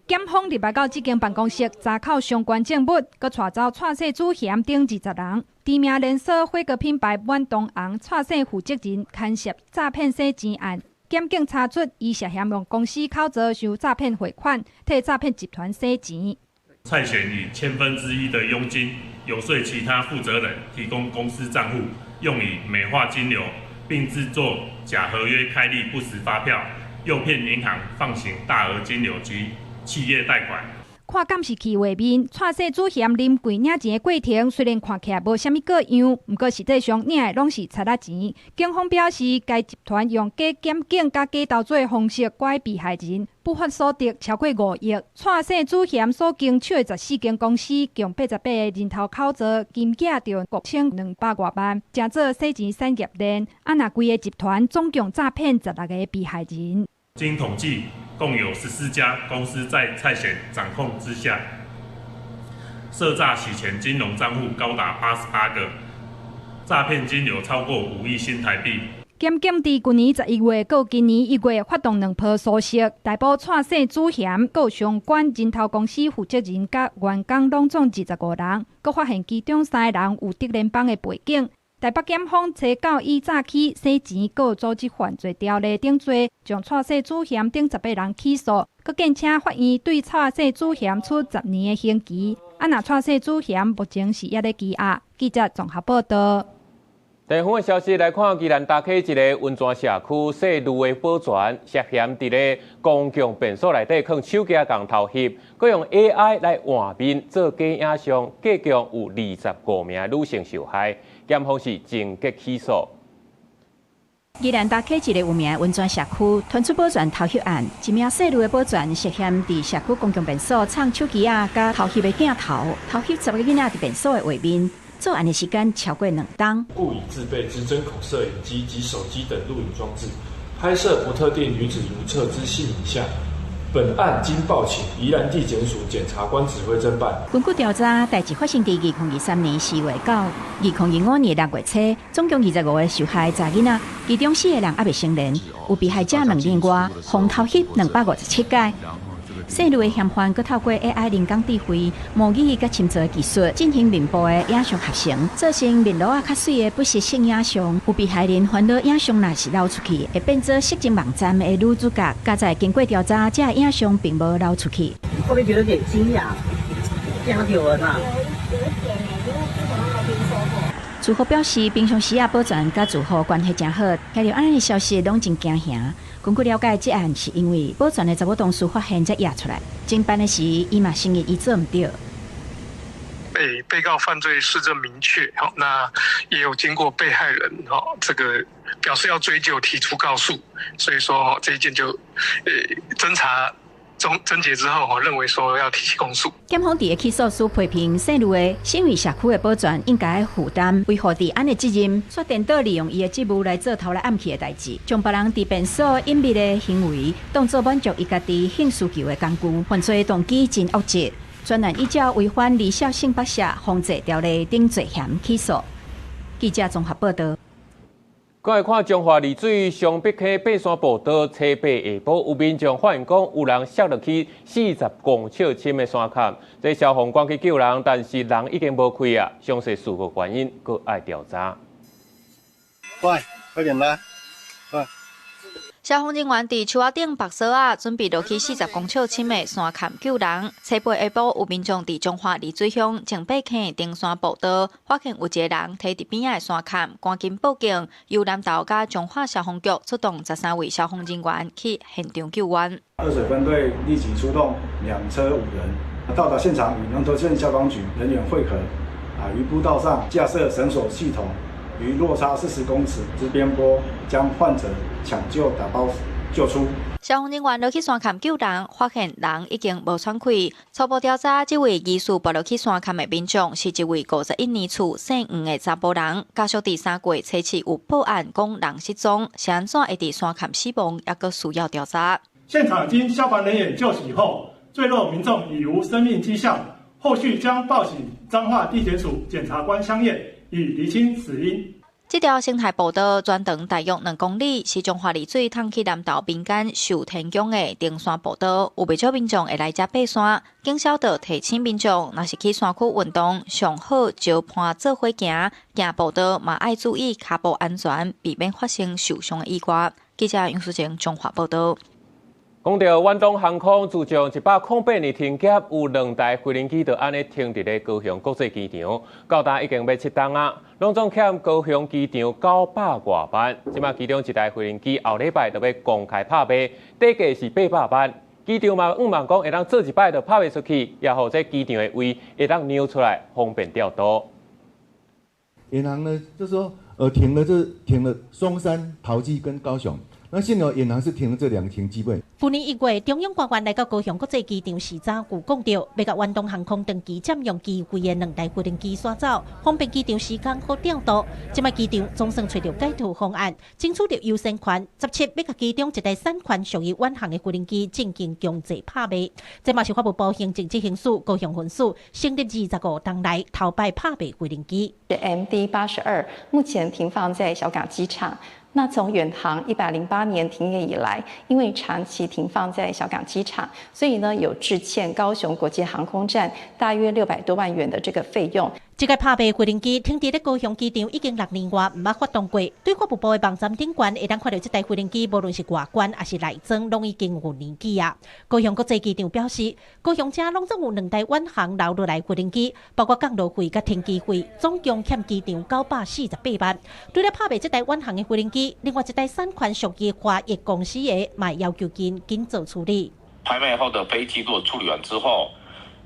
檢方入來到這間辦公室，查扣相關證物，閣帶走蔡姓主嫌等20人。知名連鎖火鍋品牌滿東紅蔡姓負責人牽涉詐騙洗錢案，檢警查出伊涉嫌用公司口座收詐騙匯款，替詐騙集團洗錢。蔡顯以1/1000的佣金遊說其他負責人提供公司帳戶，用以美化金流，並製作假合約、開立不實發票，誘騙銀行放行大額金流及企業貸款。看監視器畫面，蔡姓主嫌臨櫃領錢的過程雖然看起來無啥物過樣，毋過實際上領的攏是賊仔錢。警方表示，該集團用假檢警佮假投資的方式拐被害人，不法所得超過5億。蔡姓主嫌所經手的14間公司，共88个人頭口座，金額著5200外萬，成做洗錢產業鏈。啊，若規个集團總共詐騙16個被害人。經統計，共有14家公司在蔡顯掌控之下，涉詐洗錢金融帳戶高達88個，詐騙金流超過5億新台幣。檢警佇舊年11月到今年1月發動兩波搜索，逮捕蔡姓主嫌、閣相關人頭公司負責人佮員工，攏總25人，閣發現其中三个人有竹聯幫的背景。台北檢方查到以詐欺、洗錢、閣組織犯罪條例等罪，將蔡姓主嫌等18人起訴，閣建請法院對蔡姓主嫌處10年的刑期。啊，若蔡姓主嫌目前是猶咧羈押。記者綜合報道。地方的消息來看，宜蘭大溪一个溫泉社區姓呂的保全涉嫌佇咧公共便所內底囥手機仔共偷翕，閣用 AI 來換面做假影像，計共有25名女性受害，檢方是終結起訴。宜蘭大溪一个有名的溫泉社區，傳出保全偷翕案，一名姓呂的保全涉嫌佇社區公共便所藏手機仔佮偷翕的鏡頭，偷翕10個囡仔佇便所的畫面。作案的時間超過2冬。故以自備之針孔攝影機及手機等錄影裝置，拍攝不特定女子如廁之性影像。本案經報請宜蘭地檢署檢察官指揮偵辦。根據調查，代誌發生佇2023年4月到2025年6月初，總共25個受害查囡仔，其中四個人猶未成年，有被害者兩人外，予偷翕257擺。姓呂的嫌犯閣透過 AI 人工智慧模擬佮深造技術進行面部的影像合成，做成面鱸仔較媠的不實性影像。有被害人煩惱影像若是流出去，會變做色情網站的女主角。佳哉經過調查，這个影像並無流出去。會不會覺得有點驚訝？驚到了有一點欸，因為之前都沒聽說過。住戶表示，平常時啊，保全佮住戶關係誠好，聽著按呢的消息攏真驚嚇。根據了解，這案是因為保全的查某同事發現才惹出來。偵辦的時，伊嘛承認伊做毋對。被告犯罪事證明確，好，那也有經過被害人，這個表示要追究，提出告訴，所以說這一件就，偵查終偵結之後，認為說要提起公訴。檢方佇起訴書批評姓呂的身為社區的保全應該負擔維護治安的責任，卻顛倒利用伊的職務來做偷來暗去的代誌，將別人佇便所隱秘的行為當做滿足伊家己性需求的工具，犯罪動機真惡質。專案依照違反兒少性剝削防治條例等罪嫌起訴。記者綜合報道。過來看彰化麗水雙北溪爬山步道，初八下晡有民眾發現講有人摔落去40公尺深的山崁，這消防趕去救人，但是人已經無氣啊，詳細事故原因閣愛調查。快，快點來，快！消防人員佇樹仔頂縛索仔，準備落去40公尺深的山崁救人。初八下晡，有民眾佇彰化麗水鄉松柏溪登山步道，發現有一個人佇佇邊仔的山崁，趕緊報警。由南投佮彰化消防局出動13位消防人員去現場救援。二水分隊立即出動2車5人，到達現場與南投縣消防局人員會合，於步道上架設繩索系統。於落差40公尺之邊坡，將患者搶救打包救出。消防人員落去山崁救人，發現人已經無喘氣。初步調查，這位疑似跋落去山崁的民眾是一位51年次姓黃的查埔人。家屬佇3月初七有報案，講人失蹤，是按怎會佇山崁死亡，猶閣需要調查。現場經消防人員救起後，墜落民眾已無生命跡象，後續將報請彰化地檢署檢察官相驗，以釐清死因。這條生態步道全長大約2公里，是彰化麗水通去南投民間壽天宮的登山步道，有袂少民眾會來遮爬山。警消就提醒民眾，若是去山區運動，上好相伴做伙行，行步道嘛愛注意跤步安全，避免發生受傷的意外。記者楊淑靜彰化報道。講到遠東航空自從108年停業，有兩台飛行機就按呢停佇咧高雄國際機場，到今已經欲7冬啊，攏總欠高雄機場900外萬。這馬其中一台飛行機後禮拜就欲公開拍賣，底價是800萬。機場嘛，向望講會當做一擺就拍賣出去，也予這機場的位會當讓出來，方便調度。遠航呢，就是說，停了就停了松山、桃機跟高雄。那現在遠航是停了這兩個停機位。去年1月，中央官員來到高雄國際機場視察，有講著，欲共遠東航空長期佔用機位的兩台飛行機徙走，方便機場時間好調度。這擺機場總算揣著解套方案，爭取著優先權。17欲共其中一台產權屬於遠航的飛行機進行強制拍賣。這嘛是法務部行政執行署高雄分署成立25冬來頭擺拍賣飛行機。 MD-82目前停放在小港機場。那從遠航108年停業以來，因為長期停放在小港機場，所以呢有滯欠高雄國際航空站大約600多萬元的這個費用。這個拍賣飛行機停佇咧高雄機場已經6年外，毋捌發動過。對法務部的網站頂懸，會當看著這台飛行機，無論是外觀抑是內裝，攏已經有年紀啊。高雄國際機場表示，高雄遮攏總有兩台遠航留落來飛行機，包括降落費佮停機費，總共欠機場948萬。除了拍賣這台遠航的飛行機，另外一台產權屬於華益公司的，嘛要求緊緊做處理。拍賣後的飛機如果處理完之後，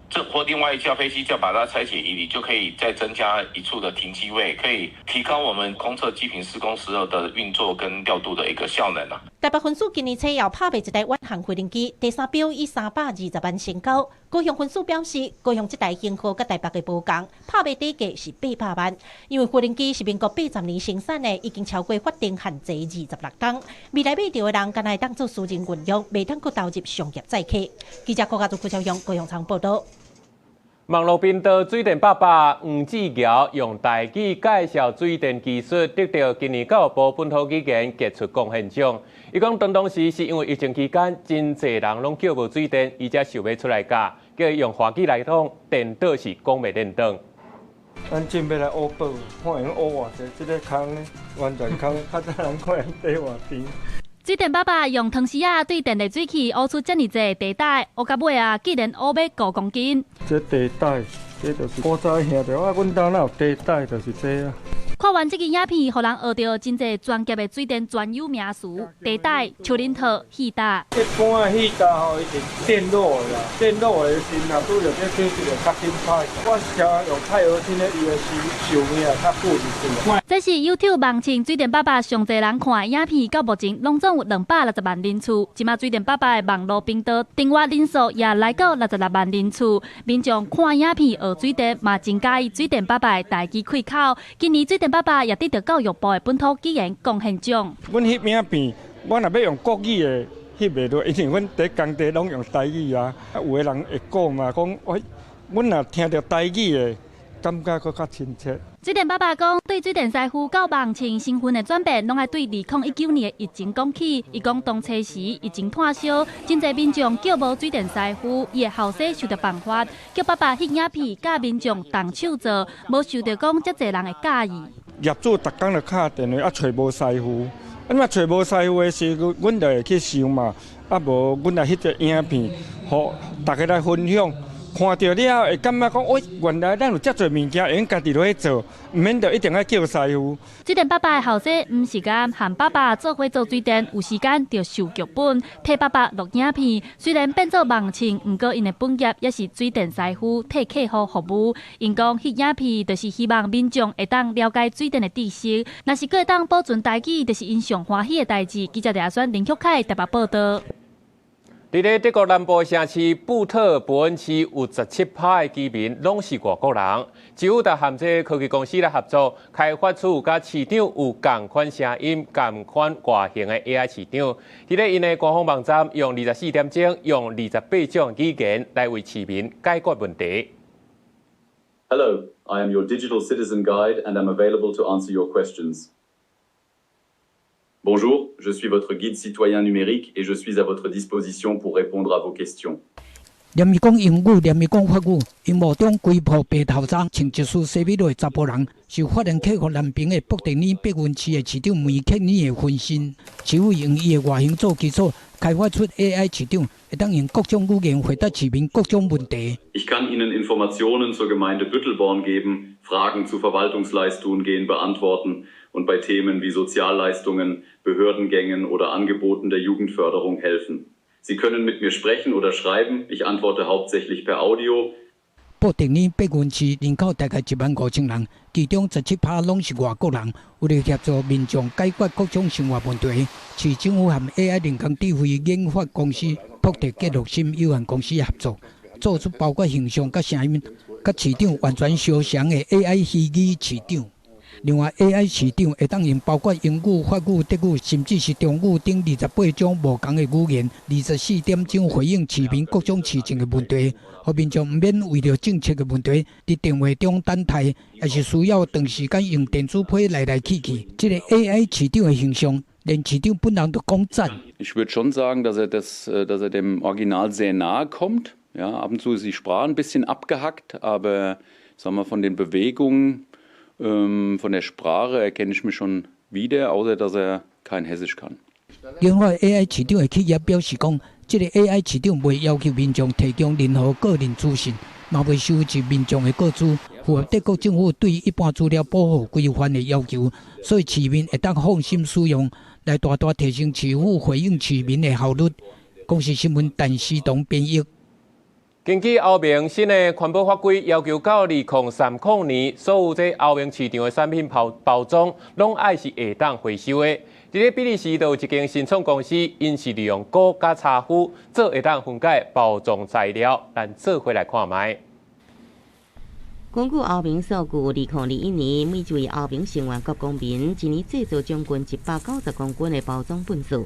這或另外一架飛機再把它拆解移離，就可以再增加一處的停機位，可以提高我們空測機坪施工時候的運作跟調度的一個效能啊。台北分署今年初又拍賣一台遠航飛行機，第三標以320萬成交。高雄分署表示，高雄這台型號佮台北的無仝，拍賣底價是800萬。因為飛行機是民國80年生產的，已經超過法定限制26冬。未來買著的人，干焦會當做私人運用，袂當閣投入商業載客。記者郭家祖、郭超雄高雄場報道。網路頻道水電爸爸黃志堯用台語介紹水電技術，得著今年教育部本土語言傑出貢獻獎。伊講當當時是因為疫情期間，真濟人攏叫無水電，伊才想欲出來教，叫伊用華語來講，電倒是講袂練轉。咱準備來挖寶，看會用挖偌濟，這个空呢，完全空，較早人看底偌甜。水電爸爸用湯匙仔對電熱水器挖出遮爾濟地帶，挖到尾啊，竟然挖欲五公斤。這地帶，這就是古早兄弟，啊，阮兜哪有地帶，就是這啊。看完這支影片，予人學著真濟專業的水電專有名詞：地帶、樹林套、戲搭。一般的戲搭吼，伊是電落的啦，電落的時若拄著這水質就較緊歹。我是用鈦合金的，伊的壽命也較久一點。這是 YouTube 網站水電爸爸上濟人看的影片，到目前攏總有260萬人次。這馬水電爸爸的網路頻道訂閱人數也來到66萬人次。民眾看影片學水電，嘛真佮意水電爸爸的台語開口。今年水電爸爸也得著教育部的本土語言貢獻獎。阮翕影片，我若欲用國語的翕袂落，因為阮佇工地攏用台語啊。啊，有的人會講嘛，講我，阮若聽著台語的，感覺閣較親切。水電爸爸講，對水電師傅到網站身份的轉變，攏愛對2019年的疫情講起。伊講當初時疫情炭燒，真濟民眾叫無水電師傅，伊的後生想著辦法，叫爸爸翕影片，教民眾動手做，無想著講遮濟人會佮意。業主逐工就敲電話，啊，揣無師傅，啊，若揣無師傅的時陣，阮就會去想嘛，啊，無阮來翕個影片，予大家來分享。看著了後會感覺講，喂，原來咱有遮濟物件會用家己落去做，毋免著一定愛叫師傅。水電爸爸的後生毋是干和爸爸做伙做水電，有時間就想劇本，替爸爸錄影片。雖然變做網唱，毋過𪜶的本業也是水電師傅，替客戶服務。𪜶講翕影片，就是希望民眾會當了解水電的知識，若是閣會當保存台語，就是𪜶上歡喜的代誌。記者李阿選、林旭凱台北報導。佇咧德國南部城市布特伯恩市有17%的居民攏是外國人。政府就和這科技公司來合作，開發出佮市長有仝款聲音、仝款外形的 AI 市長。佇咧𪜶的官方網站，用24點鐘，用28種語言來為市民解決問題。 Hello, I am your digital citizen guide and am available to answer your questions. Bonjour, je suis votre guide citoyen numérique et je suis à votre disposition pour répondre à vos questions. 連伊講英語，連伊講法語，螢幕中規部白頭鬃，穿一束西米露的查埔人，是法蘭克福南爿的布特爾伯恩市的市長梅克爾的分身。市府用伊的外形做基礎，開發出 AI 市長，會當用各種語言回答市民各種問題。 Ich kann Ihnen Informationen zur Gemeinde Büttelborn geben, Fragen zu Verwaltungsleistungen beantworten und bei Themen wie Sozialleistungen, Behördengängen oder Angeboten der Jugendförderung helfen. Sie können mit mir sprechen oder schreiben. Ich antworte hauptsächlich per Audio. 布特爾伯恩市人口大概1萬5千人，其中17%攏是外國人。為了協助民眾解決各種生活問題，市政府和 AI 人工智慧研發公司福特傑洛森有限公司合作，做出包括形象佮聲音、佮市長完全相像的 AI 虛擬市長。另外，AI 市長會當用包括英語、法語、德語，甚至是中語等28種無仝的語言，24點鐘回應市民各種市政的問題，予民眾毋免為著政策的問題，佇電話中等待，抑是需要長時間用電子批來來去去。這個 AI 市長的形象，連市長本人都講讚。 Ich würde schon sagen, dass er dem Original sehr nahe kommt. Ja, ab und zu ist die Sprache ein bisschen abgehackt, aber sagen wir, von den Bewegungen, von der Sprache erkenne ich mich schon wieder, außer dass er kein Hessisch kann. 另外，AI 市長的企業表示講，這個 AI 市長袂要求民眾提供任何個人資訊，嘛袂收集民眾的個資，符合德國政府對一般資料保護規範的要求，所以市民會當放心使用，來大大提升市府回應市民的效率。公視新聞陳思彤編譯。根據歐盟新的環保法規，要求到2030年，所有這歐盟市場的產品包包裝，攏愛是會當回收的。佇咧比利時，就有一間新創公司，𪜶是利用鈷佮柴胡做會當分解包裝材料，咱做伙來看覓。根據歐盟數據，2021年每一位歐盟成員國公民一年製造將近190公斤的包裝糞埽。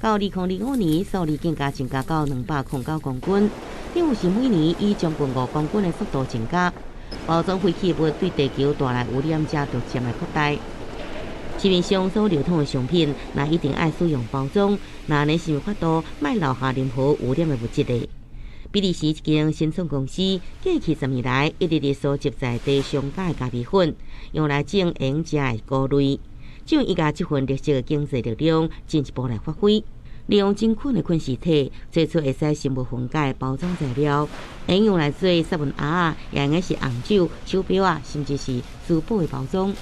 到2025年，數字更加增加到209公斤。等於是每年以將近5公斤的速度增加。包裝廢棄物對地球帶來污染，正逐漸來擴大。市面上所流通的商品，若一定愛使用包裝，那你是有法度莫留下任何污染的物質的。比利時一間新創公司，過去10年來一直佇收集在地商家的咖啡粉，用來種會用食的菇類，將伊共這份綠色的經濟力量進一步來發揮。利用真菌的菌絲體，做出會使生物分解的包裝材料，會用來做雪文盒，也會用是紅酒、手錶仔，甚至是珠寶的包裝。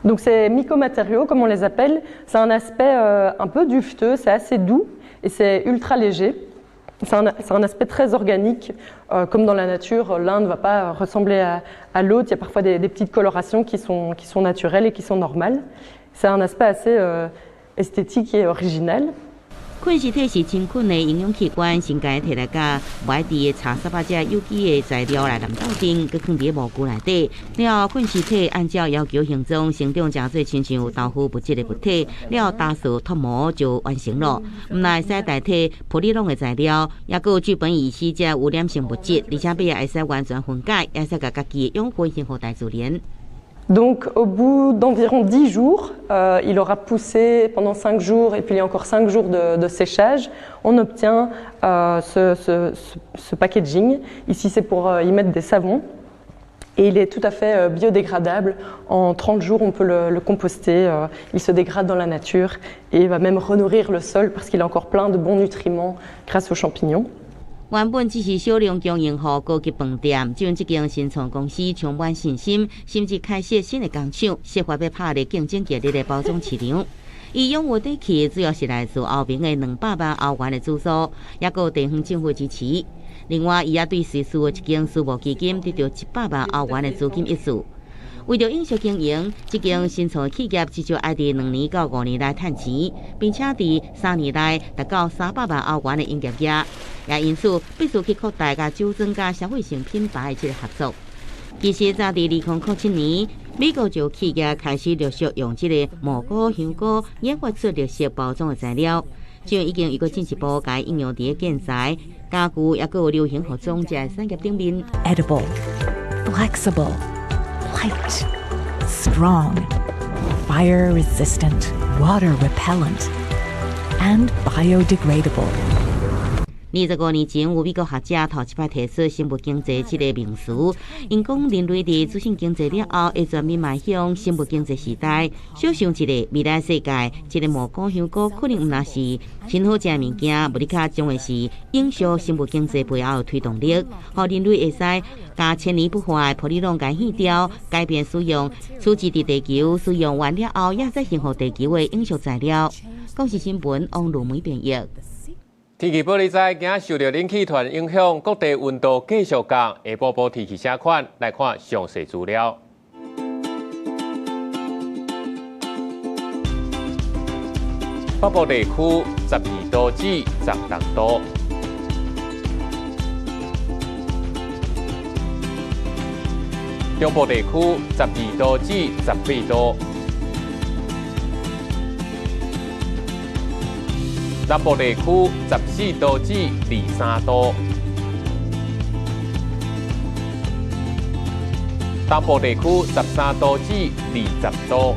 Donc ces mycomatériaux, comme on les appelle, c'est un aspect un peu duveteux, c'est assez doux et c'est ultra léger. C'est un aspect très organique, comme dans la nature, l'un ne va pas ressembler à l'autre. Il y a parfois des petites colorations qui sont naturelles et qui sont normales. C'est un aspect assez esthétique et original. 菌絲體是真菌的營養器官，先共伊提來佮無愛滴的茶沙這有機的材料來攕鬥陣，閣囥佇模具內底。了後，菌絲體按照要求形狀生長，成做親像豆腐物質的物體。了後，打塑脫模就完成了。毋但會使代替玻璃籠的材料，抑閣有聚苯乙烯這污染性物質，而且尾仔會使完全分解，會使共家己的養分還予大自然。 Donc au bout d'environ 10 jours, il aura poussé pendant 5 jours et puis il y a encore 5 jours de séchage, on obtient ce packaging. Ici c'est pour y mettre des savons et il est tout à fait biodégradable. En 30 jours on peut le composter, il se dégrade dans la nature et va même renourrir le sol parce qu'il a encore plein de bons nutriments grâce aux champignons. 原本只是小量供應予高級飯店，這這間新創公司充滿信心，甚至開設新的工廠，設法欲拍入競爭激烈的包裝市場。伊擁有底氣，主要是來自歐盟的200萬歐元的資助，抑閣有地方政府支持。另外，伊也對瑞士的一間私募基金得著100萬歐元的資金挹注。為著永續經營，這間新創企業至少愛佇2年到5年內趁錢，並且佇3年內達到300萬歐元的營業額。也因此必須去擴大佮酒莊佮消費性品牌的這个合作。其實早佇2007年，美國就有企業開始陸續用這个蘑菇、香菇研發出綠色包裝的材料，這已經又閣進一步共應用佇建材、家具，抑閣有流行服裝這个產業頂面。 Edible, flexible, light, strong, fire resistant, water repellent, and biodegradable. 25年前，有美國學者頭一擺提出生物經濟這个名詞，𪜶講人類佇資訊經濟了後，會全面邁向生物經濟時代。想像一下，未來世界，這个蘑菇、香菇可能毋但是真好食的物件，無你較將會是永續生物經濟背後的推動力，予人類會使共千年不化的玻璃籠共棄掉，改變使用，處置佇地球使用完了後，也再還予地球的永續材料。公視新聞王如梅編譯。天氣報你知，今仔受著冷氣團影響，各地溫度繼續降。下晡晡天氣啥款？來看詳細資料。北部地區12度至16度，中部地區12度至18度，南部地區14度至23度，東部地區13度至20度，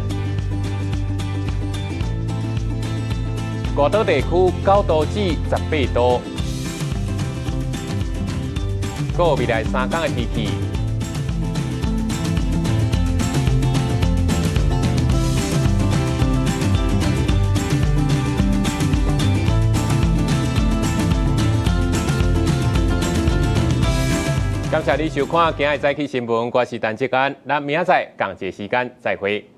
外島地區9度至18度。閣有未來3天的天氣。感謝你收看今仔日早起新聞，我是陳志安，咱明仔載仝一个時間再會。